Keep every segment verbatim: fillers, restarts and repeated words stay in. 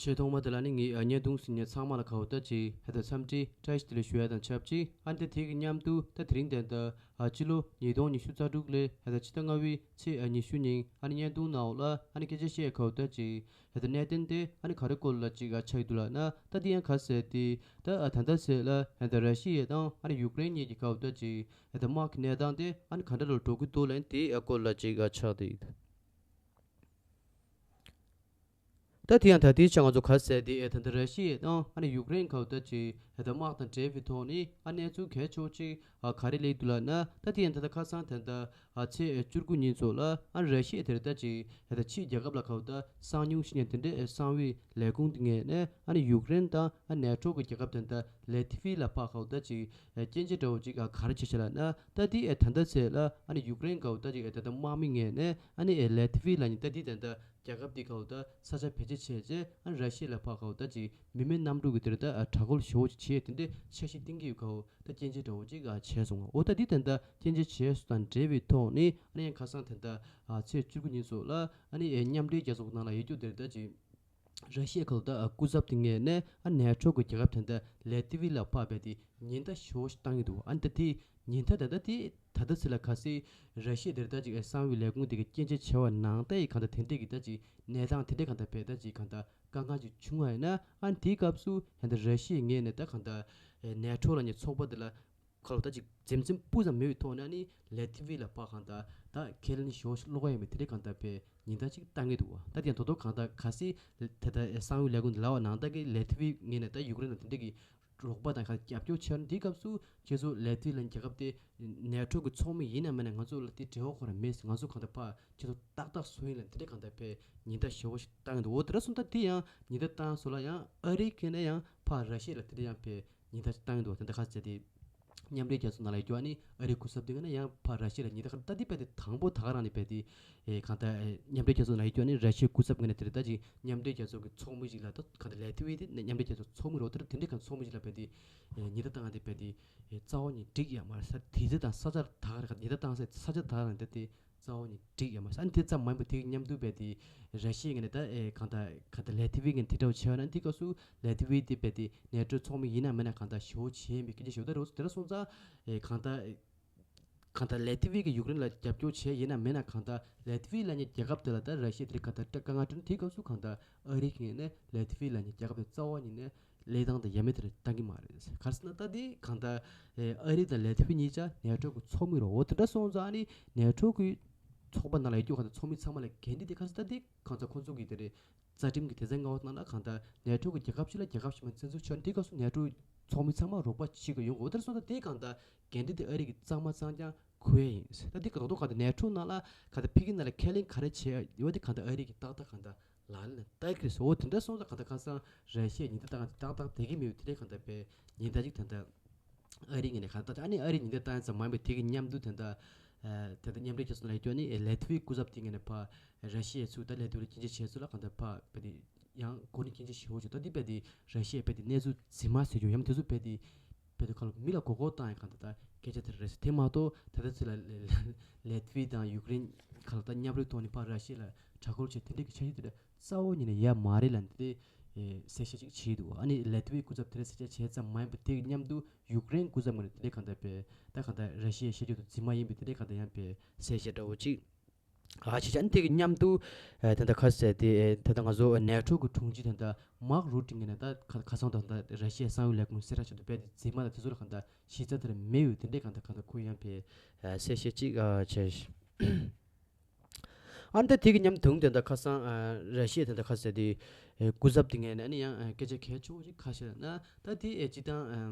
ཆེས་ཐོག་མ་དེ་ལ་ནི་ངས་ཨ་བརྙན་ཐུང་གཟིགས་མཁན་ཚང་མ་ལ་གའུ་ད་ཅིག་ཧེ་ད་འཚམས་འདྲི་བཀྲ་ཤིས་བདེ་ལེགས་ཞུ་ཡ་དང་ཆབས་ཅིག་ཨ་ནི་ད་དེ་གི་མཉམ་དུ་ད་དེ་རིང་དེ་ད་ཨ་ཕྱི་ལོ་ཉིས་སྟོང་ཉི་ཤུ་རྩ་དྲུག་ལོའི་ཧེ་ད་ཕྱི་ཟླ་ལྔ་པའི་ཚེས་ཨ་ཉི་ཤུ་ཉིན་ཨ་ནི་བརྙན་ཐུང་ནང་ལ་ཨ་ནི་སྐད་ཆ་བཤད་གའུ་ད་ཅིག་ཧེ་ད་གནད་དོན་དེ་ཨ་ནི་ག་རེ་སྐོར་ལ་ཅིག་ཨ་ཆགས་ཡོད་འདུག་ལབ་ན། ད་དེ་ཡང་ག་ཟེར་དེ་ད་ཨ་ད་ལྟ་ཟེར་ལ་ཧེ་ད་ར་ཤི་ཡ་དང་ཨ་ནི་ཡུཀ་རེན་གཉིས་ཀྱི་གའུ་ད་ཅིག་ཧེ་ད་དམག་གི་གནས་སྟངས་དེ་ཨ་ནི་ག་འདྲ་ལ་འགྲོ་གི་འདུག་ལབ་ན་དེ་ཨ་སྐོར་ལ་ཅིག་ཨ་ཆགས་དེ་ཡོད། ད་དེ་ཡང་ད་ལྟའི་ཆ་ང་ཚོ་ག་ཟེར་དེ་ཨེ་ད་ལྟ་ར་ཤི་ཡ་དང་ཨ་ནི་ཡུཀ་རེན་གའུ་ད་ཅིག་ཨེ་ད་དམག་དང་འབྲེལ་བའི་ཐོག་ནས་ཨ་གནས་ཚུལ་གལ་ཆེ་བོ་ཅིག་ཨ་ག་རེ་སླེབས་འདུག་ལབ་ན། ད་དེ་ཡང་ད་ལྟ་ཁ་སང་ད་ལྟ་ཨ་ཚེས་བཅུ་དགུ་ཉིན་ཚོ་ལ་ཨ་ར་ཤི་ཡ་དེར་ད་ཅིག་ཨེ་ད་ཕྱིའི་རྒྱལ་ཁབ་ལ་གའུ་ད་གསང་ཉུལ་ཞིག་ནས་དེ་འདྲའི་ཨེ་གསང་བའི་ལས་ཁུངས་དེ་ངོས་ནས་ཨ་ནི་ཡུཀ་རེན་དང་ཨ་ནེ་ཊོ་གི་རྒྱལ་ཁབ་དེ་ད་ལེ་ཐི་ཝི་ལ་ཕར་གའུ་ད་ཅིག་ཨེ་སྐྱོན་བརྗོད་འདྲ་བོ་ཅིག་ཨ་ག་རེ་བྱས་ཤག་ལབ་ན། ད་དེ་ཨེ་ད་ལྟ་ཚེས་ལ་ཨ་ནི་ཡུཀ་རེན་གའུ་ད་ཅིག་ཨེ་ད་ལྟ་དམག་མི་ངོས་ནས་ཨ་ནི་ཨེ་ལེ་ཐི་ཝི་ལ་ནི་ད་དེ་དེ་ད་རྒྱལ་ཁབ་དེ་གའུ་ད་ས་ཆ་བེད་སྤྱོད་བྱས་རྗེས་ཨ་ནི་ར་ཤི་ཡ་ལ་ཕར་གའུ་ད་ཅིག་མི་མེད་གནམ་གྲུ་གི་དེར་ད་ཨ་དྲག་རྒོལ་ཞེ་པོ་ཅིག་བྱས་དེ་འདྲའི་འཆར་གཞི་བཏིང་གི་ཡོད་གའུ་ད་སྐྱོན་བརྗོད་འདྲ་བོ་ཅིག་ཨ་བྱས་སོང་། འོ་ད་དེ་དེ་ད་སྐྱོན་བརྗོད་བྱས་སོང་དང་འབྲེལ་བའི་ཐོག་ནས་ཨ་ནི་ཡང་ཁ་སང་དེ་ད་ཨ་ཚེས་བཅུ་དགུ་ཉིན་ཚོ་ལ་ཨ་ནི་ཨེ་མཉམ་འབྲེལ་རྒྱལ་ཚོགས་ནང་ལ་ཡོད་རྒྱུ་དེར་ད་ཅིག་ར་ཤི་ཡའི་ཁ་ཐུག་ད་སྐུ་ཚབ་དེ་ངོས་ནས་ཨ་ནེ་ཊོ་གི་རྒྱལ་ཁབ་དེ་འདྲ་ལེ་ཐི་ཝི་ལ་ཕར་རྦད་དེ་ཉེན་བརྡ་ཞེ་པོ་ཞིག་བཏང་གི་འདུག་ཨ་ནི་ད་དེ་ཉེན་བརྡ་ད་ལྟ་དེ་ད་ལྟ་ཚེ་ལ་གལ་སྲིད་ར་ཤི་ཡ་དེར་ད་ཅིག་ཨེ་གསང་བའི་ལས་ཁུངས་དེ་གི་སྐྱོན་བརྗོད་བྱས་པ་ནང་ལྟར་ཡི་གང་ལྟར་དེ་འདྲས་ཀྱི་ད་ཅིག་གནས་སྟངས་དེ་འདྲས་གང་ལྟར་བས་ད་ཅིག་གང་ལྟར་དཀའ་ངལ་ཅིག་བྱུང་བ་ཡིན་ན། ཨ་ནི་དེའི་སྐབས་སུ་ཡང་ད་ར་ཤི་ཡའི་ངོས་ནས་ད་གང་ལྟར་ཨེ་ནེ་ཊོ་ལབ་མཁན་ཚོགས་པ་དེ་ལ་ཁ་ལོ་ད་ཅིག་འཛེམ་འཛེམ་སྤུ་ཙམ་མེད་པའི་ཐོག་ནས་ཨ་ནི་ལེ་ཐི་ཝི་ལ་ཕར་གང་ལྟར་ད་ཁས་ལེན་ཞེ་པོ་ཞིག་ཀློག་ཡ་ཡིན་པའི་དེ་འདྲའི་གང་ལྟར་བས་ཉེན་བརྡ་ཅིག་བཏང་གི་འདུག་བ། ད་དེ་ཡང་དོ་དོ་གང་ལྟར་གལ་སྲིད་དེ་ལྟར་གསང་བའི་ལས་ཁུངས་འདི་ལབ་པ་ནང་ལྟར་གྱི་ལེ་ཐི་ཝི་ངོས་ནས་ད་ཡུཀ་རེན་ལ་དེ་འདྲའི་གི་རོགས་པ་དང་གང་རྒྱབ་སྐྱོར་བྱས་ན། དེའི་སྐབས་སུ་ཁྱེད་ཚོ་ལེ་ཐི་ཝི་ལབ་མཁན་རྒྱལ་ཁབ་དེ་ནེ་ཊོ་གི་ཚོགས་མི་ཡིན་ན་མིན་ན་ང་ཚོ་ལ་དེ་འབྲེལ་བ་ཁོ་རང་མེད་ཟེར། ང་ཚོ་གང་ལྟར་ཕར་ཁྱེད་ཚོ་ཏག་ཏག་བཟོ་ཡིན་ལབ་དེ་འདྲའི་གང་ལྟར་བས་ཉེན་བརྡ་ཞེ་པོ་ཞིག་བཏང་གི་འདུག་འོ་དེ་འདྲ་སོང་ཙང་དེ་ཡང་ཉེན་བརྡ་བཏང་སོང་ལ་ཡང་ཨ་རིའི་ཁ་ནས་ཡང་ཕར་ར་ཤི་ཡ་ལ་དེ་འདྲ་ཡང་བས་ཉེན་བརྡ་ཞིག་བཏང་གི་འདུག་དེ་འདྲ་ག་ཟེར་ཏེ། མཉམ་འབྲེལ་རྒྱལ་ཚོགས་ནང་ལ་ཡོད་རྒྱུ་ཨ་ནི་ཨ་རིའི་སྐུ་ཚབ་དེ་ག་ནས་ཡང་ཕར་ར་ཤི་ཡ་ལ་ཉེན་བརྡ་ད་དེ་རྦད་དེ་དང་པོ་ད་ག་རང་ནས་རྦད་དེ་ཨེ་གང་ལྟར་ཨེ་མཉམ་འབྲེལ་རྒྱལ་ཚོགས་ནང་ལ་ཡོད་རྒྱུ་ཨ་ནི་ར་ཤི་ཡའི་སྐུ་ཚབ་ངོས་ནས་དེ་རེད། ད་ཅིག་མཉམ་འབྲེལ་རྒྱལ་ཚོགས་ཀྱི་ཚོགས་མི་ཞིག་ལ་ད་གང་ལྟར་ལེ་ཐི་ཝི་དེ་མཉམ་འབྲེལ་རྒྱལ་ཚོགས་ཚོགས་མི་རེད། དེ་དེ་འདྲའི་གང་ཚོགས་མི་ཞིག་ལ་རྦད་དེ་ཨེ་ཉེན་བརྡ་བཏང་ཡ་དེ་རྦད་དེ་ཨེ་རྩ་བ་ནས་འགྲིག་ཡ་མ་རེད་ས། དེ་ཚོ་དང་ས་ཆ་ད་ག་རེ་ག་ཉེན་བརྡ་བཏང་ས་ས་ཆ་ད་ག་རང་དེ་དེ་རྩ་བ་ནས་འགྲིག་ཡོད་མ་རེད། ཨ་ནི་དེ་ཙམ་མ་ཡིན་པར་དེ་གི་མཉམ་དུ་རྦད་དེ་ར་ཤི་ཡའི་ངོས་ནས་ད་ཨེ་གང་ལྟར་གང་ལྟར་ལེ་ཐི་ཝི་ངོས་ནས་དེ་འདྲ་བོ་བྱས་ཡོད་ན། དེ་སྐབས་སུ་ལེ་ཐི་ཝི་དེ་རྦད་དེ་ནེ་ཊོ་ཚོགས་མི་ཡིན་ན་མིན་ན་གང་ལྟར་ཞེ་པོ་བྱས་ཡིན་པའི་སྐད་ཆ་ཞིག་ཡོད། ད་རེད། དེ་འདྲ་སོང་ཙང་ཨེ་གང་ལྟར་གང་ལྟར་ལེ་ཐི་ཝི་གིས་ཡུཀ་རེན་ལ་རྒྱབ་སྐྱོར་བྱས་ཡིན་ན་མིན་ན་གང་ལྟར་ལེ་ཐི་ཝི་ལབ་མཁན་རྒྱལ་ཁབ་དེ་ལ་ད་ར་ཤི་ཡ་དེ་རིང་གང་ལྟར་དཀའ་ངལ་འཕྲད་ན། དེ་སྐབས་སུ་གང་ལྟར་ཨ་རིའི་ངོས་ནས་ལེ་ཐི་ཝི་ལབ་མཁན་རྒྱལ་ཁབ་དེ་རྩ་བ་ཉིད་ནས་གླེང་སྟངས་དེ་ཡ་མེད་དེ་རེད་བཏང་གི་མ་རེད། ག་རེ་ཟེར་ན་ད་དེ་གང་ལྟར་ཨེ་ཨ་རི་དང་ལེ་ཐི་ཝི་གཉིས་ཆ་ནེ་ཊོ་གི་ཚོགས་མི་རེད། འོ་དེ་འདྲ་སོང་ཙང་ཨ་ནི་ནེ་ཊོ་གི་ཚོགས་པ་ནང་ལ་ཡོད་རྒྱུ་གང་ལྟར་ཚོགས་མི་ཚང་མ་ལ་འགན་འཁྲི་དེ་ག་རེ་ཟེར་ན་ད་དེ་གང་ལྟར་ཁོང་ཚོ་གི་དེ་རེད། རྩ་ཁྲིམས་ཀྱི་དེ་ཚན་ལྔ་པ་ནང་ལ་གང་ལྟར་ནེ་ཊོ་གི་རྒྱལ་ཁབ་ཅིག་ལ་རྒྱལ་ཁབ་གཞན་པ་བཙན་འཛུལ་བྱས་ན་དེ་སྐབས་སུ་ནེ་ཊོ་ཚོགས་མི་ཚང་མ་རོགས་པ་བྱེད་དགོས་ཡོང་གི། འོ་དེ་འདྲ་སོང་ཙང་དེ་གང་ལྟར་འགན་འཁྲི་དེ་ཨ་རི་གིས་གཙང་མ་གཙང་རྐྱང་འཁུར་ཡ་ཡིན། ད་དེ་ག་རེ་ཟེར་ན་ནེ་ཊོ་ནང་ལ་གང་ལྟར་ཕ་གི་ནང་ལ་ཁས་ལེན་ག་རེ་བྱས་ཡོད་དེ་གང་ལྟར་ཨ་རི་གིས་ཏག་ཏག་གང་ལྟར་ལག་ལེན་ལ་བསྟར་གྱི་རེད། འོ་དེ་འདྲ་སོང་ཙང་གང་ལྟར་ཁ་སང་ར་ཤི་ཡས་ཉེན་བརྡ་བཏང་ཏག་ཏག་བསྡད་ཀྱི་མེད་པ་དེ་འདྲ་གང་ལྟར་བས་ཉེན་བརྡ་ཅིག་ད་ལྟ་ཨ་རིའི་ངོས་ནས་གང་ལྟར་ཨ་ནི་ཨ་རིས་ཉེན་བརྡ་བཏང་ཡ་ཙམ་མ་ཡིན་པར་དེ་གི་མཉམ་དུ་ད་ལྟ་ཨ་ད་ལྟ་མཉམ་འབྲེལ་རྒྱལ་ཚོགས་ནང་ཡོད་རྒྱུ་ཨ་ནི་ལེ་ཐི་ཝིའི་སྐུ་ཚབ་དེ་ངོས་ནས་ཕར་ར་ཤི་ཡའི་ཚུར་ད་ལེ་ཐི་ཝི་ལ་སྐྱོན་བརྗོད་བྱས་ཚུལ་ལ་གང་ལྟར་ཕར་བས་དེ་ཡང་གོ་ནས་སྐྱོན་བརྗོད་ཞེ་པོ་བྱུང་། ད་འདི་བས་དེ་ར་ཤི་ཡས་བས་དེ་གནས་ཚུལ་རྫུན་མ་ཟེར་རྒྱུ་ཡང་དེ་ཚོ་བས་དེ་བས་དེ་ཁ་ལོ་མི་ལ་མགོ་སྐོར་བཏང་ཡ་གང་ལྟར་ད་སྐད་ཆ་དེ་རེད་ཟེར། དེ་མ་གཏོགས་ད་ལྟ་ཚོད་ལ་ལེ་ལེ་ལེ་ཐི་ཝི་དང་ཡུཀ་རེན་གང་ལ་ད་མཉམ་རུབ་ཐོག་ནས་ཕར་ར་ཤི་ཡ་ལ་དྲག་རྒོལ་བྱས་དེ་འདྲ་གི་འཆར་གཞི་དེ་འདྲ་གཙོ་བོ་ཉིད་ནས་ཡོད་མ་རེད་ལབ་འདི་གསལ་བཤད་ཅིག་བྱས་འདུག་ཨ་ནི་ལེ་ཐི་ཝིའི་སྐུ་ཚབ་དེ་འདྲ་གསལ་བཤད་བྱས་ཙམ་མ་ཡིན་པར་དེ་གི་མཉམ་དུ་ཡུཀ་རེན་སྐུ་ཚབ་ངོས་ནས་དེ་འདྲ་གང་ལྟར་བས་ད་གང་ལྟར་ར་ཤི་ཡའི་བཤད་རྒྱུ་དེ་རྫུན་མ་ཡིན་པའི་དེ་འདྲ་གང་ལྟར་ཡང་བས་གསལ་བཤད་འདྲ་བོ་ཅིག་ཨ་ཅེ་ཅན་དེ་གི་མཉམ་དུ་ཨ་ད་ལྟ་ཁ་གསལ་དེ་ཨ་ད་ལྟ་ང་ཚོ་ནེ་ཊོ་གི་དྲུང་ཆེ་ད་ལྟ་མཱག་རུ་ཊི་ངོས་ནས་ད་ཁ་ཁ་སང་ད་ལྟ་ར་ཤི་ཡའི་གསང་བའི་ལས་ཁུངས་གསལ་བསྒྲགས་བྱས་འདུག་པས་དེ་རྫུན་མ་དང་དེ་ཚོ་ལ་གང་ལྟར་གཞི་རྩ་དེ་ར་མེད་ཡོད་དེ་འདྲས་གང་ལྟར་གང་ལྟར་ཁོ་ཡང་བས་ཨ་གསལ་བཤད་ཅིག་ཨ་བྱས། ཨ་ནི་ད་དེ་གི་མཉམ་དུ་དེ་འདྲ་ཁ་སང་ཨ་ར་ཤི་ཡའི་དེ་འདྲ་ཁ་གསལ་དེ་ཨ་སྐུ་ཚབ་དེ་ངོས་ནས་ཨ་ནི་ཡང་ཨ་སྐད་ཆ་གལ་ཆེ་བོ་ཞིག་ཁ་ཤས་ལ་ན་ད་དེ་ཨ་སྤྱིར་བཏང་ཨ་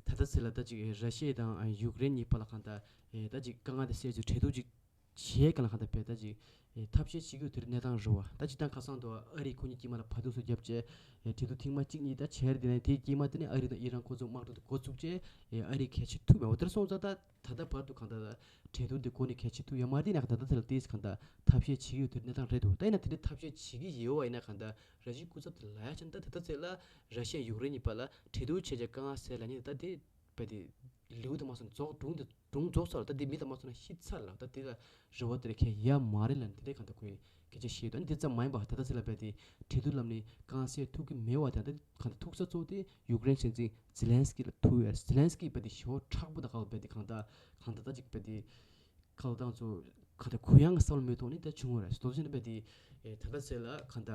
ད་ལྟ་ཚེ་ལ་ད་ཅིག་ཨ་ར་ཤི་ཡ་དང་ཨ་ཡུཀ་རེན་གཉིས་བར་ལ་གང་ལྟར་ཨ་ད་ཅིག་དཀའ་ངལ་དེ་སེལ་ཚུལ་གྲོས་བསྡུར་ཅིག་བྱེད་ག་ལ་གང་ལྟར་བས་ད་ཅིག་ཨེ་ཐབས་ཤེས་བྱེད་རྒྱུ་དེར་གནས་སྟངས་རེད་བ། ད་སྤྱིར་བཏང་ཁ་སང་དུ་ཨ་རི་ཁོ་གཉིས་དཀྱིལ་མ་ལ་བར་འདུམ་སོགས་བརྒྱབ་བྱས་ཨེ་གྲོས་བསྡུར་ཐེངས་མ་གཅིག་གཉིས་ད་བྱས་རེད། དེ་ནས་དེའི་དཀྱིལ་མ་དེ་ནས་ཨ་རི་དང་ཨི་རན་ཁོ་ཚོ་དམག་འཁྲུག་དེ་འགོ་ཚུགས་བྱས་ཨེ་ཨ་རི་གལ་ཆེ་ཐུབ་མེད་བ། དེར་སོང་ཙང་ད་ད་ལྟ་བར་དུ་གང་ལྟར་གྲོས་བསྡུར་དེ་གོ་ནས་གལ་ཆེ་ཐུབ་ཡོད་མ་རེད། དེ་ནས་ད་ལྟ་དེ་ལ་ཏིས་གང་ལྟར་ཐབས་ཤེས་བྱེད་ཀྱི་ཡོད་དེར་གནས་སྟངས་རེད་འདུག་ད་ཡིན་ན་དེ་འདྲའི་ཐབས་ཤེས་བྱེད་ཀྱི་ཡོད་བ་ཡིན་ན་གང་ལྟར་ར་ཤི་སྐུ་ཚབ་དེ་ལ་ཡ་ཆ་ད་ད་ལྟ་ཚེ་ལ་ར་ཤི་ཡ་ཡུཀ་རེན་གཉིས་བར་ལ་གྲོས་བསྡུར་བྱས་བྱས་དཀའ་ངལ་སེལ་ལ་ཉིན་ད་དེ་བས་དེ་ལེའུ་དུ་མ་སོང་རྫོགས་གྲུང་དུ། སྒྲུང་རྫོགས་ཚར་ལ། ད་འདི་མི་དང་མ་མཚོན་ན་ཤི་ཚར་ལ། ད་འདི་ལ་རེ་བ་དེ་རེ་ཁྱེད་ཡ་མ་རེད་ལ་འདི་འདྲའི་གང་ལྟར་ཁོས་སྐད་ཆ་བཤད་འདུག་འདི་ཙམ་མ་ཡིན་པ་ད་ལྟ་ཚེ་ལ་བས་དེ་གྲོས་བསྡུར་ལམ་ནས་རྐང་སེ་ཐུག་གི་མེད་པ་དེ་ད་གང་ལྟར་ཐུག་ས་གཙོ་བོ་དེ་ཡུཀ་རེན་སྲིད་འཛིན་ཛེ་ལན་སི་ཀི་ལ་ཐུག་ཡོད། ཛེ་ལན་སི་ཀི་བས་དེ་ཞེ་པོ་མཁྲེགས་པོ་དང་ག་བ་བས་དེ་གང་ལྟར་གང་ལྟར་ད་ཅིག་བས་དེ་ག་ལ་ཏང་ཚོ་ག་ད་གུ་ཡངས་ས་བོ་མེད་ཐོག་ནས་ད་བྱུང་བ་རེད། ཟློ་ཟིན་པའི་དེ་ད་ལྟ་ཚེ་ལ་ག་ད་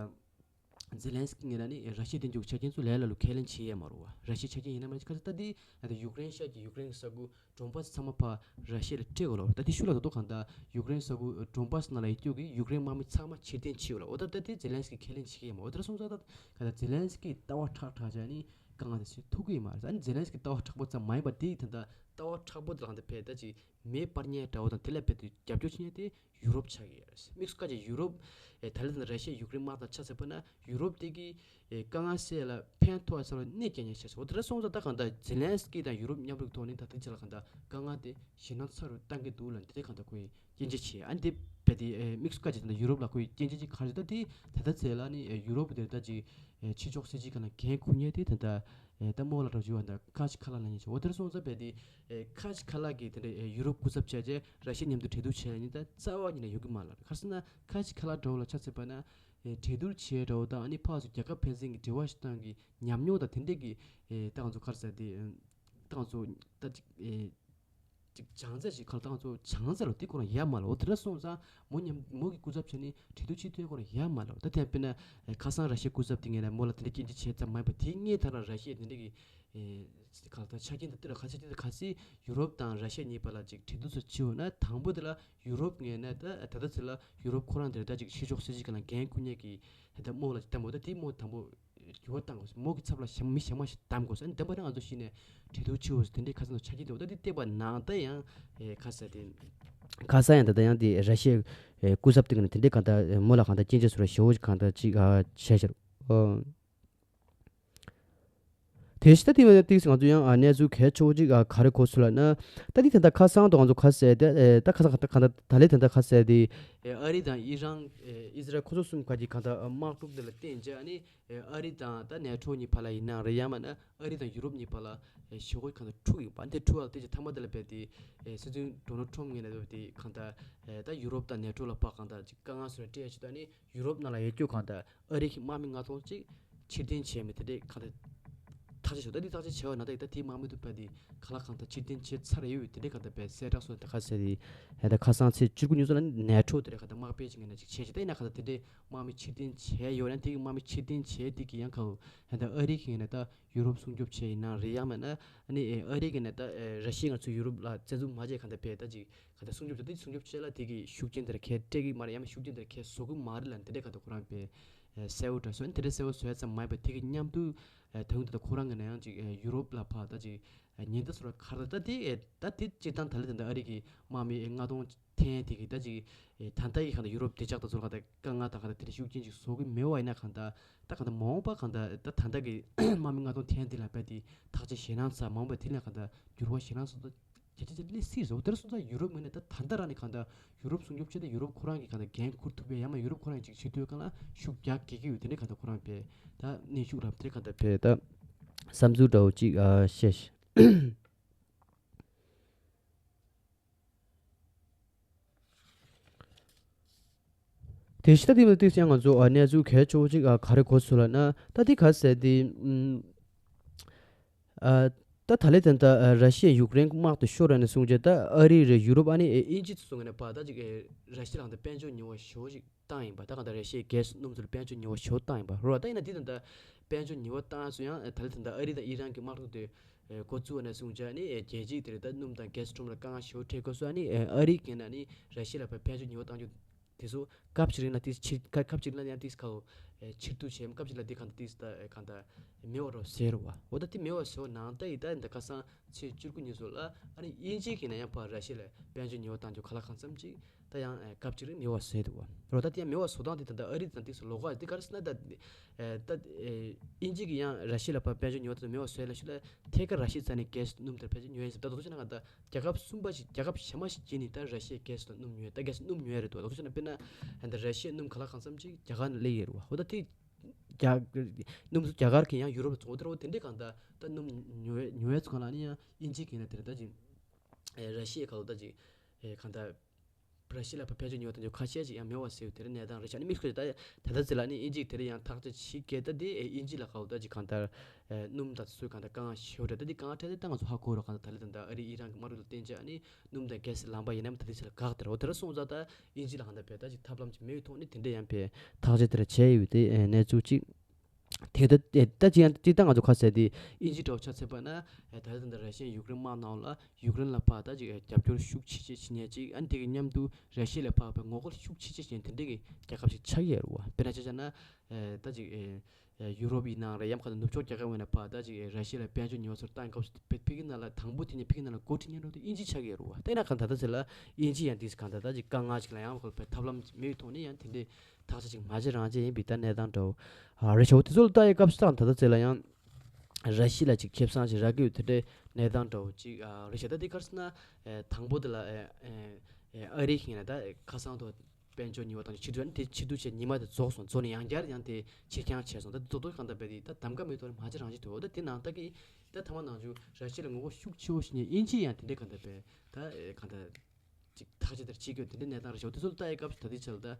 ཛེ་ལན་སི་ཀི་ངོས་ནས་ནི་ར་ཤི་ཡའི་དོན་གཅོད་ཆ་རྐྱེན་ཚོ་ལས་སླ་ལུ་ཁས་ལེན་བྱེད་ཡས་མ་རེད་བ། ར་ཤི་ཡའི་ཆ་རྐྱེན་ཡིན་ན་མ་རེད། ཁ་ད་དེ་ད་ཡུཀ་རེན་ཤར་གྱི་ཡུཀ་རེན་ས་ཁུལ་ཌོན་བྷ་སི་ཚང་མ་ཕར་ར་ཤི་ཡ་ལ་སྤྲད་དགོས་ལ། ད་དེ་ཤུགས་ལ་ད་དུང་ག་ད་ཡུཀ་རེན་ས་ཁུལ་ཌོན་བྷ་སི་ནང་ལ་ཡོད་རྒྱུ་གི་ཡུཀ་རེན་དམག་མི་ཚང་མ་ཕྱིར་འཐེན་བྱེད་དགོས་ལ། འོ་ད་ད་དེ་ཛེ་ལན་སི་ཀི་ཁས་ལེན་བྱེད་ཀྱི་ཡོད་མ་རེད། འོ་ད་སོང་ཙང་ད་ག་ད་ཛེ་ལན་སི་ཀི་ལྟ་བ་ཁྲག་ཁྲག་བྱས་ནི་དཀའ་ངལ་དེ་ཚོ་ཐུག་གི་ཡོད་མ་རེད། ཨ་ནི་ཛེ་ལན་སི་ཀི་ལྟ་བ་མཁྲེགས་པོ་ཙམ་མ་ཡིན་པ་དེ་ད་ད་ལྟ་བ་མཁྲེགས་པོ་དེ་ལ་ད་ཕེ་ད་ཅིག་མེ་སྤར་མཁན་འདྲ་བོ་དང་དེ་ལས་རྦད་དེ་རྒྱབ་སྐྱོར་བྱེད་མཁན་དེ་ཡུ་རོབ་ཆགས་ཀྱི་ཡོད་རེད། དམིགས་སུ་བཀར་བྱས་ཡུ་རོབ་ཨེ་ད་ལན་དང་ར་ཤི་ཡ་ཡུཀ་རེན་དམག་དང་ཆ་བཞག་པ་ན་ཡུ་རོབ་དེ་གི་ཨེ་དཀའ་ངལ་སེལ་ལ་ཕན་ཐོགས་ས་ལ་གནོད་སྐྱེལ་མཁན་ཆགས་སོང་། འོ་དེ་འདྲ་སོང་ཙང་ད་གང་ལྟར་ཛེ་ལན་སི་ཀི་དང་ཡུ་རོབ་མཉམ་རུབ་ཐོག་ནས་ད་ཐེངས་ཆ་ལ་གང་ལྟར་དཀའ་ངལ་དེ་ཞེད་སྣང་ཚ་རུ་བཏང་གི་འདུག་ལ་འདི་དེ་གང་ལྟར་ཁོས་སྐྱོན་བརྗོད་བྱས། ཨ་འདི་རྦད་དེ་ཨེ་དམིགས་སུ་བཀར་བྱས་ད་ལྟ་ཡུ་རོབ་ལ་ཁོས་སྐྱོན་བརྗོད་ཅིག་ག་རེ་ད་དེ་ད་ལྟ་ཚེ་ལ་ནི་ཨེ་ཡུ་རོབ་དེ་ད་ཅིག་ཨེ་ཕྱི་ཕྱོགས་སྲིད་ཇུས་སྒང་ལ་འགན་འཁུར་མཁན་དེ་ད་ལྟ་ཨེ་ད་རྨོ་ལགས་འདྲ་བོ་ཅིག་བ་ད་ཁ་ཆེ་ཁ་ལག་ལབ་མཁན་ཅིག་འོ་དེར་སོང་ཙང་རྦད་དེ་ཨེ་ཁ་ཆེ་ཁ་ལག་གི་དེ་འདྲ་ཨེ་ཡུ་རོབ་སྐུ་ཚབ་བྱས་རྗེས་ར་ཤི་ཡ་མཉམ་དུ་གྲོས་བསྡུར་བྱས་ནས་ད་རྩ་བ་ཉིད་ནས་ཡོང་གི་མ་ལ། ག་རེ་ཟེར་ན་ཁ་ཆེ་ཁ་ལག་འདྲ་བོ་ལ་ཆ་མཚོན་པ་ན་ཨེ་གྲོས་བསྡུར་བྱས་འདྲ་བོ་དང་ཨ་ནི་ཕར་ཚུར་རྒྱལ་ཁབ་ཕན་ཚུན་གྱི་འབྲེལ་བ་ཞིག་སྟེང་གི་ཉམས་མྱོང་དང་དེ་འདྲས་ཀྱི་ཨེ་ད་ང་ཚོ་ག་རེ་ཟེར་དེ་ཨེ་ད་ང་ཚོ་ད་ཅིག་ཨེ། ཅིག་བྱང་རྩེ་ཞིག་ག་ལ་ད་ང་ཚོ་བྱང་རྩེ་ལོ་དེ་ཁོ་རང་ཡ་མ་ལོ་དེ་འདྲ་སོང་ཙང་མོ་མཉམ་མོ་གི་སྐུ་ཚབ་བྱས་ནས་གྲོས་བསྡུར་བྱེད་དུས་ཁོ་རང་ཡ་མ་ལོ། ད་དེ་དཔེར་ན་ཁ་སང་ར་ཤི་ཡའི་སྐུ་ཚབ་དེ་ངས་ནས་མོ་ལ་དེ་འདྲ་སྐྱོན་བརྗོད་བྱས་ཙམ་མ་ཡིན་པ་དེ་སྔོན་ཐག་རང་ར་ཤི་ཡ་དེ་འདྲ་གི་ག་ལ་ད་ཆ་རྐྱེན་དང་དེ་ལ་ག་ཚད་དེ་ལ་ག་ཚད་ཡུ་རོབ་དང་ར་ཤི་ཡ་གཉིས་བར་ལ་ཅིག་གྲོས་བསྡུར་ཚོ་བྱེད་འོ་ན་དང་པོ་དེ་ལ་ཡུ་རོབ་ངོས་ནས་ད་ད་ལྟ་ཚེ་ལ་ཡུ་རོབ་ཁོ་རང་དེ་ལ་ད་ཅིག་ཕྱི་ཕྱོགས་སྲིད་ཇུས་སྒང་ལ་འགན་འཁུར་མཁན་གྱི་ད་མོ་ལ་ཅིག་བསྟན་པ་ད་དེ་མོ་དང་པོ། འགྱུར་བ་བཏང་དགོས། མོ་གི་ཚབ་ལ་གཞན་མི་གཞན་མ་ཞིག་གདམ་དགོས། ཨ་ནི་བདམས་པ་ནི་ང་ཚོ་གཞི་ནས་གྲོས་བསྡུར་བྱེད་དགོས། དེ་འདྲའི་ཁ་སང་དུ་ཆ་རྐྱེན་དེ་འོ་ད་དེ་བལྟས་པ་ནང་ད་ཡང་ཨེ་ཁ་ས་དེ་ཁ་ས་ཡང་ད་ལྟ་ཡང་དེ་ར་ཤི་ཡའི་སྐུ་ཚབ་དེ་ག་ནས་དེ་འདྲའི་གང་ལྟར་མོ་ལ་གང་ལྟར་སྐྱོན་བརྗོད་སོགས་ཞེ་པོ་གང་ལྟར་ཅིག་བྱས་ཤར། དེ་ཕྱི་ད་དེ་བས་ཏིག་ང་ཚོ་ཡང་གནས་ཚུལ་གལ་ཆེ་བོ་ཅིག་ག་རེ་གོ་སོང་ལབ་ན། ད་དེ་ད་ལྟ་ཁ་སང་དུ་ང་ཚོ་ཁ་གསལ་དེ་ད་ཁ་སང་གང་ལྟར་གང་ལྟར་ད་ལས་དེ་ད་ཁ་གསལ་དེ་ཨ་རི་དང་ཨི་རན་ཨི་ཟི་རལ་ཁོ་ཚོ་གསུམ་ཁ་ཅིག་གང་ལྟར་དམག་འཁྲུག་དེ་ལ་བརྟེན་བྱས་ཨ་ནི། ཨ་རི་དང་ད་ནེ་ཊོ་གཉིས་བར་ལ་ཡིན་ན་རེད་ཡང་མིན་ན་ཨ་རི་དང་ཡུ་རོབ་གཉིས་བར་ལ་ཞི་གོ་གང་ལྟར་འཁྲུག་ཡིན་པ་འདི་འཁྲུག་ཡག་དེ་ཅིག་ཐ་མ་དེ་ལ་རྦད་དེ་སྲིད་འཛིན་ཌོ་ནལ་ཊམ་ངོས་ནས་རྦད་དེ་གང་ལྟར་ད་ཡུ་རོབ་དང་ནེ་ཊོ་ལ་ཕར་གང་ལྟར་ཅིག་དཀའ་ངལ་བཟོ་ཡག་སྤྲད་ཡག་ཅིག་ད་ནི་ཡུ་རོབ་ནང་ལ་ཡོད་རྒྱུ་གང་ལྟར་ཨ་རི་གི་དམག་མི་ལྔ་སྟོང་ཅིག་ཕྱིར་འཐེན་བྱས་མི་དེ་འདྲས་གང་ལྟར་ཐག་གཅོད་བྱས། ད་འདི་ཐག་གཅོད་བྱས་པ་ན་ད་ད་དེའི་དམག་མི་དེ་རྦད་དེ་གང་ལ་གང་ལྟར་ཕྱིར་འཐེན་བྱས་ཚར་ཡོད་དེ་འདྲས་གང་ལྟར་རྦད་གསལ་བསྒྲགས་སོང་ད་ཁ་གསལ་དེ་ད་ཁ་སང་ཚེས་བཅུ་དགུ་ཉིན་སོང་ལ་ནེ་ཊོ་དེ་འདྲས་གང་ལྟར་དམག་དཔོན་ཅིག་ངོས་ནས་ཅིག་བྱས་ཅིག་ད་ཡིན་ན་གང་ལྟར་དེ་འདྲས། དམག་མི་ཕྱིར་འཐེན་བྱས་ཡོད་ན་དེ་གི་དམག་མི་ཕྱིར་འཐེན་བྱས་དེ་གི་ཡང་ཁ་ད་ཨ་རི་གི་ནས་ད་ཡུ་རོབ་སྲུང་སྐྱོབ་བྱས་ཡིན་ན་རེད་ཡང་མིན་ན་ཨ་ནི་ཨ་རི་གི་ནས་ད་ར་ཤི་ཡ་ང་ཚོ་ཡུ་རོབ་ལ་བཙན་འཛུལ་མ་བྱས་གང་ལྟར་རྦད་ད་ཅིག་གང་ལྟར་སྲུང་སྐྱོབ་བྱས་ད་སྲུང་སྐྱོབ་བྱས་ལ་དེ་གི་ཤུགས་རྐྱེན་དེ་འདྲ་ཁས་སྤྲད་གི་མ་རེད་ཡང་མིན་ཤུགས་རྐྱེན་དེ་འདྲ་ཁས་བཟོ་གི་མ་རེད་ལབ་དེ་འདྲས་གང་ལྟར་ཁོ་རང་རྦད་གསལ་བོ་འདྲ་བཟོས་དེ་འདྲས་གསལ་བོ་བཟོས་ཙམ་མ་ཡིན་པ་དེ་གི་མཉམ་དུ་ད་ཡོང་དེ་ད་ཁོ་རང་གི་ནས་ཡང་ཅིག་ཡུ་རོབ་ལ་ཕར་ད་ཅིག་ཉེན་བརྡ་སོགས་ལ་ཁར་ད་དེ་ད་དེ་སྤྱིར་བཏང་ད་ལེ་དེ་འདྲ་ཨ་རི་གི་དམག་མི་ལྔ་སྟོང་ཐེན་དེ་གི་ད་ཅིག་ད་ལྟ་ཡི་གང་ལྟར་ཡུ་རོབ་བདེ་འཇགས་དང་ཚོར་གང་ལྟར་དཀའ་ངལ་དང་གང་ལྟར་དེ་འདྲ་ཤུགས་རྐྱེན་ཅིག་བཟོ་གི་མེད་པ་ཡིན་ན་གང་ལྟར་ད་གང་ལྟར་མ་འོངས་པ་གང་ལྟར་ད་ད་ལྟ་གི་དམག་མི་ལྔ་སྟོང་ཐེན་དེ་ལ་རྦད་དེ་ཐག་གཅོད་ཞེད་སྣང་ཚ་མ་འོངས་པ་དེ་ལ་གང་ལྟར་འགྱུར་བ་ཞེད་སྣང་ཚ་ད་རྒྱ་ཆེ་ཆེ་སླེབས་སྲིད་རེད། དེར་སོང་ཙང་ཡུ་རོབ་ངོས་ནས་ད་ད་ལྟ་རང་ནས་གང་ལྟར་ཡུ་རོབ་སྲུང་སྐྱོབ་བྱས་ཏེ་ཡུ་རོབ་ཁོ་རང་གི་གང་ལྟར་འགན་འཁུར་ཐུབ་པའི་ཡང་མ་ཡུ་རོབ་ཁོ་རང་ཅིག་ཆེ་མཐོའི་སྒང་ལ་ཤུགས་རྒྱག་དགོས་ཀྱི་ཡོད་དེ་འདྲ་གང་ལྟར་ཁོ་རང་རྦད་ད་གནོན་ཤུགས་རབ་དེ་གང་ལྟར་རྦད་ད་བསམ་ཚུལ་འདྲ་བོ་ཅིག་བཤད་ཤིག་དེ་ཕྱི་ད་དེ་མ་ཏིག་ཡང་ང་ཚོ་གནས་ཚུལ་གལ་ཆེ་བོ་ཅིག་ག་རེ་གོ་སོང་ལབ་ན་ད་དེ་ག་ཟེར་དེ་ད་ད་ལེ་དེ་ད་ར་ཤི་ཡ་ཡུཀ་རེན་དམག་དེ་ཤོར་ར་ནས་བཟུང་རྗེས་ད་ཨ་རི་རེད་ཡུ་རོབ་ཨ་ནི་དབྱིན་ཇི་ཚོ་ངོས་ནས་ཕར་ད་ཅིག་ར་ཤི་ཡ་ལ་ད་དཔལ་འབྱོར་ཉེས་པ་ཞེ་པོ་ཅིག་བཏང་ཡིན་པ། ད་གང་ལྟར་ར་ཤི་ཡའི་གྷེ་སི་སྣུམ་ཚོ་ལ་དཔལ་འབྱོར་ཉེས་པ་ཞེ་པོ་བཏང་ཡིན་པ་རེད་བ། ད་ཡིན་ན་དེ་དང་ད་དཔལ་འབྱོར་ཉེས་པ་བཏང་སོང་ཡང་ད་ལེ་ད་ད་ཨ་རི་དང་ཨི་རན་གྱི་དམག་འཁྲུག་དེ་འགོ་བཙུགས་པ་ནས་བཟུང་བྱས་ནི་རྒྱལ་སྤྱི་དེ་རེད་ད་སྣུམ་དང་གྷེ་སི་ཁྲོམ་ལ་དཀའ་ངལ་ཞེ་པོ་འཕྲད་དགོས་སོང་ནི་ཨ་རི་གི་ནང་ནི་ར་ཤི་ཡ་ལ་དཔལ་འབྱོར་ཉེས་པ་བཏང་རྒྱུ་དེ་ཚོ་སྐབས་ཅིག་རིང་ལ་དེ་ཕྱིར་སྐབས་ཅིག་རིང་ལ་ཡང་དེ་ཁ་ཕྱིར་བསྡུ་བྱས་སྐབས་ཅིག་ལ་དེ་གང་ལྟར་དེ་གང་ལྟར་མེད་པ་རོ་ཟེར་བ། འོ་ད་དེ་མེད་པ་ཟེར་བ་ནང་ལྟ་ཡི་ད་ད་ཁ་སང་ཚེས་བཅུ་དགུ་ཉིན་སོགས་ལ་ཨ་ནི་དབྱིན་ཇི་གི་ནང་ཡང་ཕར་ར་ཤི་ཡ་ལ་དཔལ་འབྱོར་ཉེས་པ་བཏང་རྒྱུ་ག་ལ་གང་འཚམ་ཅིག་ད་ཡང་སྐབས་ཅིག་རིང་མེད་པ་བཟོས་འདུག་བ། རོ་ད་དེ་ཡང་མེད་པ་བཟོ་སྟངས་དེ་ད་ལྟ་ཨ་རི་དང་དེ་ཚོ་ལོགས་ཀ་དེ་ག་རེ་ཟེར་ན་ད་ད་དབྱིན་ཇི་གིས་ཡང་ར་ཤི་ཡ་ལ་ཕར་དཔལ་འབྱོར་ཉོ་བ་དེ་ཚོ་མེད་པ་བཟོས་ལ་ཤི་ལ་ཐད་ཀར་ར་ཤི་ཡའི་རྩ་ནས་གྷེ་སི་སྣུམ་དེ་ཕལ་ཆེར་ཉོ་ཡ་ཟེར། ད་དོ་ཚོ་ན་ད་རྒྱལ་ཁབ་གསུམ་པ་ཞིག་རྒྱལ་ཁབ་གཞན་མ་ཞིག་བརྒྱུད་ནས་ད་ར་ཤི་ཡའི་གྷེ་སི་དང་སྣུམ་ཉོ་ཡ་ད་གྷེ་སི་སྣུམ་ཉོ་ཡ་རེད་འདུག་ད་དོ་ཚོ་ན་དཔེར་ན་ད་ར་ཤི་ཡའི་སྣུམ་ག་ལ་གང་འཚམ་ཅིག་རྒྱ་གར་ནས་སླེབས་ཡོད་རེད་བ། འོ་ད་དེ་རྒྱ་སྣུམ་ཚོ་རྒྱ་གར་གྱིས་ཡང་ཡུ་རོབ་ལ་བཙོང་འོ་ད་རོ་དེ་འདྲས་གང་ད་ད་སྣུམ་ཉོ་ཡ་ཉོ་ཡ་ཚོ་གང་ལ་ནི་ཡང་དབྱིན་ཇི་གིས་ན་དེ་རེད་ད་ཅིག་ཨེ་ར་ཤི་ཡའི་ཁ་ལོ་ད་ཅིག་ཨེ་གང་ལྟར་ར་ཤི་ཡ་ལ་ཕར་ཕན་ཆོད་ཉོ་བ་དང་ཆོ་ཁ་ཤས་ཅིག་ཡང་མེད་པ་ཟེར་བའི་དེ་རིང་གནས་སྟངས་རེད་ཤག་ཨ་ནི་དམིགས་བསལ་ད་ད་ལྟ་ཟེར་ལ་ནི་དབྱིན་ཇིས་དེ་རིང་ཡང་ཐག་གཅོད་བྱེད་སྐད་ད་དེ་ཨེ་དབྱིན་ཇི་ལ་ཁ་ལོ་ད་ཅིག་གང་ལྟར་ཨེ་སྣུམ་དང་སོའི་གང་ལྟར་དཀའ་ངལ་ཞེ་པོ་རེད། ད་དེ་དཀའ་ངལ་འཕྲད་དེ་ད་ང་ཚོ་ཧ་གོ་རོགས་གང་ལྟར་ད་ལི་དང་ད་ཨ་རི་ཨི་རན་གྱི་དམག་འཁྲུག་ལ་བརྟེན་བྱས་ཨ་ནི་སྣུམ་དང་གྷེ་སི་ལམ་པ་ཡིན་ནའི་མ་ད་དེ་ཚོ་ལ་འགག་དེ་རེད། འོ་དེ་ར་སོང་ཙང་ད་དབྱིན་ཇི་ལ་གང་ལྟར་བས་ད་ཅིག་ཐབས་ལམ་ཅིག་མེད་པའི་ཐོག་ནས་དེ་འདྲ་ཡང་བས་ཐག་གཅོད་དེ་འདྲ་བྱས་ཡོད་དེ་གནས་ཚུལ་ཅིག་དེ་ད་ད་ཅི་ཡང་ཅི་ད་ང་ཚོ་ཁ་གསལ་དེ་དབྱིན་ཇི་འདྲ་བོ་ཆ་མཚོན་པ་ན་ད་ལྟ་ད་ར་ཤི་ཡ་ཡུཀ་རེན་དམག་ནང་ལ་ཡུཀ་རེན་ལ་ཕར་ད་ཅིག་རྒྱབ་སྐྱོར་ཤུགས་ཆེ་ཆེ་བྱེད་མཁན་ཅིག་ཨ་ནི་དེ་གི་མཉམ་དུ་ར་ཤི་ཡ་ལ་ཕར་ཕར་ངོ་རྒོལ་ཤུགས་ཆེ་ཆེ་བྱེད་མཁན་དེ་འདྲ་གི་རྒྱལ་ཁབ་ཅིག་ཆགས་ཡོད་རེད་བ། དཔེར་ན་ཆ་བཞག་ན་ད་ཅིག་ཡུ་རོབ་ཡིན་ནའང་རེད། ཡང་ཁ་ད་ནུབ་ཕྱོགས་རྒྱལ་ཁབ་ངོས་ནས་ཕར་ད་ཅིག་ར་ཤི་ཡ་ལ་དཔལ་འབྱོར་ཉོ་ཚོར་བཏང་སྐབས་སུ་ཕ་གི་ནང་ལ་དང་པོ་དེ་ནས་ཕ་གི་ནང་ལ་འགོ་ཁྲིད་མཁན་འགྲོ་དེ་དབྱིན་ཇི་ཆགས་ཡོད་རེད་བ། དེ་ན་གང་ད་ད་ད་ཟེར་ལ་དབྱིན་ཇི་ཡང་དེ་གང་ད་ད་ཅིག་དཀའ་ངལ་ཅིག་ལ་ཡང་ཁོ་ཕར་ཐབས་ལམ་མེད་པའི་ཐོག་ནས་ཡང་དེ་འདྲའི་ཐག་ཆ་ཅིག་མ་བྱེད་རང་བྱེད་ཡིན་པའི་ད་གནས་སྟངས་འདྲ་བོ་ཨ་རེད་ཤག་དེ་ཚོ་ལ་ལྟ་ཡི་སྐབས་སུ་ད་ད་ད་ཟེར་ལ་ཡང་ར་ཤི་ཡ་ལ་ཅིག་ཁེ་བཟང་ཅིག་རག་གི་ཡོད་དེ་འདྲའི་གནས་སྟངས་འདྲ་བོ་ཅིག་ཨ་རེད་ཤག་ད་དེ་ག་རེ་ཟེར་ན་ཨེ་དང་པོ་དེ་ལ་ཨེ་ཨེ་ཨེ་ཨ་རི་ཁེངས་ན་ད་ཨེ་ཁ་སང་ཐོག་དཔལ་འབྱོར་ཉེས་པ་དང་ཕྱིར་བསྡུ་ཨ་ནི་དེ་ཕྱིར་བསྡུ་བྱས་ཉི་མ་དེ་རྫོགས་སོང་། རྫོགས་ནས་ཡང་བསྐྱར་ཡང་དེ་ཕྱིར་འགྱངས་བྱས་སོང་། ད་དེ་རྡོག་རྡོག་གང་ལྟར་བས་དེ་ད་གདམ་ག་མེད་ཐོག་ནས་མ་བྱེད་རང་བྱེད་དུ་འོ་ད་དེ་ནང་ལྟ་གི་ད་ཐ་མ་ནང་བཞིན་ར་ཤི་ཡ་ལ་ངོ་རྒོལ་ཤུགས་ཆེ་བོ་ཞིག་ནས་དབྱིན་ཇི་ཡང་དེ་འདྲའི་གང་ལྟར་བས་ད་ཨེ་གང་ལྟར་ཅིག་ཐག་གཅོད་དེར་བྱེད་དགོས་དེ་འདྲའི་གནས་སྟངས་རེད་ཤག་དེ་ཚོ་ལ་ལྟ་ཡི་སྐབས་སུ་ད་ལྟའི་ཆར་ལ་ད་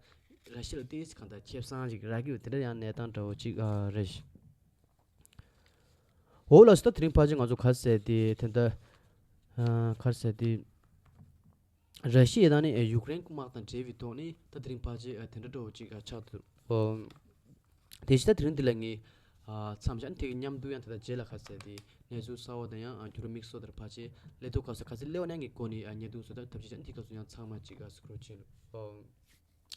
ར་ཤི་ཡ་ལ་ཏོག་ཙམ་གང་ལྟར་ཁེ་བཟང་ཅིག་རག་གི་ཡོད་དེ་འདྲ་ཡང་གནས་སྟངས་འདྲ་བོ་ཅིག་ཨ་རེད་ཤག་འོ་ལགས་སོ། ད་དེ་རིང་ཕལ་ཆེར་ང་ཚོ་ག་རེ་ཟེར་དེ་དེ་འདྲ་ཨ་ག་རེ་ཟེར་དེ། ར་ཤི་ཡ་དང་ནི་ཡུཀ་རེན་དམག་དང་འབྲེལ་བའི་ཐོག་ནས་ད་དེ་རིང་ཕལ་ཆེར་དེ་འདྲ་འདྲ་བོ་ཅིག་ཆགས་འདུག་དེ་བཞིན་ད་དེ་རིང་འདི་ལ་ངས་མཚམས་བཞག་དེ་གི་མཉམ་དུ་ཡང་ད་ལྟ་རྗེས་ལ་ཁ་གསལ་དེ་གནས་ཚུལ་གསར་བ་དང་ཡང་འགྱུར་བ་དམིགས་བསལ་དེར་ཕལ་ཆེར་སླེབས་དུས་སྐབས་སུ་ག་ཚོད་སླེབས་པ་ན་ངས་སྒོ་ནས་བརྙན་ཐུང་བཟོ་ཐབས་ཐབས་ཤེས་བྱས་ནས་དེ་སྐབས་སུ་ཡང་ཚང་མ་ཅིག་སྐུ་ཁམས་བཟང་།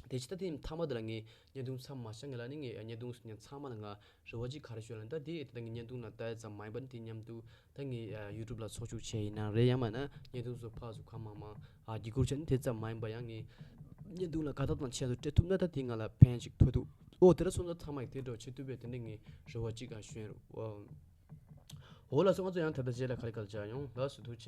དེ་བཞིན་ད་དེ་མཐའ་མ་དེ་ལ་ངས་བརྙན་ཐུང་མཚམས་མ་བཞག་ངས་ལ་ནི་ངས་བརྙན་ཐུང་བཟོ་མཁན་ཚང་མ་ལ་ང་རེ་བ་ཅིག་ག་རེ་ཞུ་ལ་ད་དེ་ད་ངས་བརྙན་ཐུང་ལ་ལྟ་ཡ་ཙམ་མ་ཡིན་པར་དེ་མཉམ་དུ་ད་ངས་ཡུ་ཊུབ་ལ་ཚོགས་ཞུགས་བྱས་ཡིན་ན་རེད། ཡང་མིན་ན་བརྙན་ཐུང་བཟོ་ཕར་ཚུར་གང་མང་མང་ཨ་བརྒྱུད་སྐུར་བྱས་ནས་དེ་ཙམ་མ་ཡིན་པ་ཡང་ངས་བརྙན་ཐུང་ལ་དགའ་ཐབས་དང་ཆེད་དུ་སྤྲད་ཐུབ་ན་ད་དེ་ང་ལ་ཕན་ཅིག་ཐོགས་འདུག་འོ་དེ་འདྲ་སོང་ཙང་ཚང་མ་ཡིས་དེ་འདྲ་བྱེད་ཐུབ་པའི་དེ་འདྲ་ངས་རེ་བ་ཅིག་ཨ་ཞུ་ཡིན་རོགས། འོ་ལགས་སོ། ང་ཚོ་ཡང་ད་ལྟ་རྗེས་ལ་ག་རེ་ག་རེ་མཇལ་ཡོང་། ལགས་སོ། ཐུགས་རྗེ་ཆེ།